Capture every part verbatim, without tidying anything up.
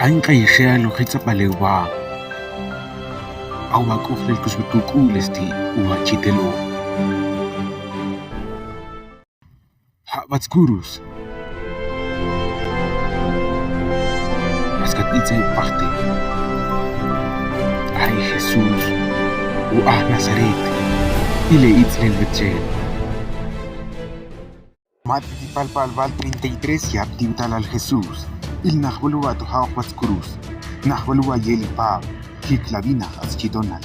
Ain k'ayexe a lo jits'abale uva, a uva k'ojlel kux b'ut uk'u'lesti uva chitelo. Ja' b'at skurus. Maskat itz'e pajte. Ay Jesús u aj Nazaret. Ile itz'lel betxel. Matb'i ti palpalb'al treinta y tres yab' ti utalal Jesús. Il naj b'al uva to ja' oq b'at skurus. Naj b'al uva yeli pab'. Jik' la b'inaj a schitonal.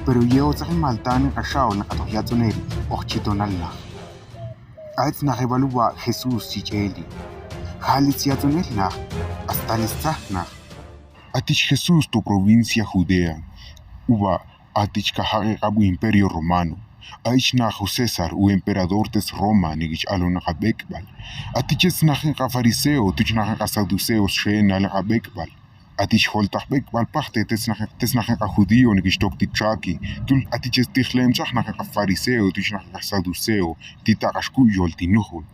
Pero ye otz'ajimal ta niq'axaol niq'atoq yatz'onel oq chitonal naj. Aetz naj eb'al uva Jesús chi ch'eeli. Ja'litz yatz'onel naj, a stalel stzaj naj. Atix Jesús to provincia Judea, uva atix ka jaq'iq'ab' u imperio romano. Aich naj u César u emperador te sRoma nik'ich alon naq a b'ek'b'al. Atix etz naj naq a fariseo, tuch naj naq a saduceo xeen nal naq a b'ek'b'al. Atix joltaq b'ek'b'al pajte tetz naj, tetz naj naq a judío nik'ich tok ti txaki, tul atix etz tijlem chaj naj naq a fariseo, tuch naj naq a saduceo, ti taq'ax ku' yol ti nujul.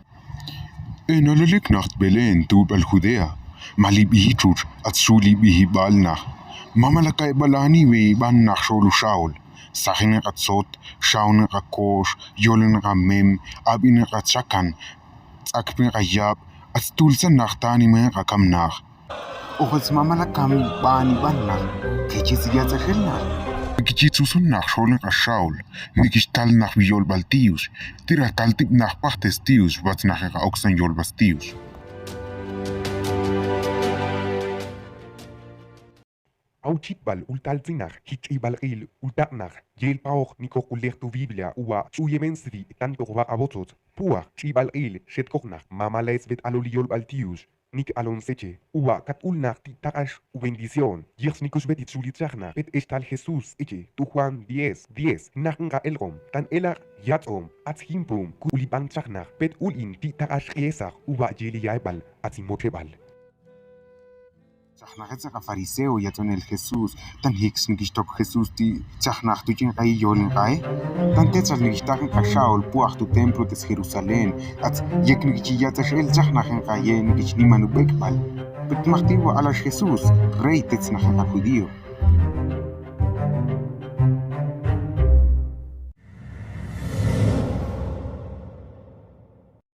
Enala lek naj tb'elen tu b'al Judea, ma li b'ihi txutx, atz xul li b'ihib'al naj. Mamalaka eb'al a niwib'an naj xol u xaol, saji naq a tzot, xaw naq a kox, yol naq a mem, ab'i naq a chakan, tz'akpi naq a yab', atz tulsa naj ta anima naq a kam naj. Oqel smamala kam b'anib'an naj, kechitz yatz'axel naj. Kechitz usun naj xol naq a xaol, nik'ich tal naj b'iyolb'al tius, tira tal tib' naj pajte stius, b'atz naj naq a oksan yolb'al stius. Awchitb'al ul tal tzin naj, jich ch'ib'al q'il ul taq' naj, yel pa'oq nik'oq ul lej tu Biblia uva ch'uyemen sbi' tantoq b'aq' a b'otzotz, puaj ch'ib'al q'il xetkoq naj, mamala etz b'et alol li yolb'al tius, nik' alon seche, uva kat ul naj ti taq'ax u bendición, yejtz nikux b'et ti txul li txajnaj, b'et ex tal Jesús eche, tu Juan diez, diez, naj naq a elq'om, tan elaq' yatz'om, atz jin pum, ku ul ib'an txajnaj, b'et ul in ti taq'ax q'iesaq, uva yeli yaeb'al, atz in mocheb'al. Txajnaj etz naq a fariseo yatz'onel Jesús, tan jik'x nik'ix tok Jesús ti' txajnaj tu ch'in q'ayi yol in q'ae. Tan tetxal nik'ix taq in q'axaol puaj tu templo te sJerusalén, atz yek nik'ix chi yatz'ax el txajnaj in q'aye nik'ix niman u b'ek'b'al. B'et majti' wa alax Jesús, rey tetz naj in q'a judío.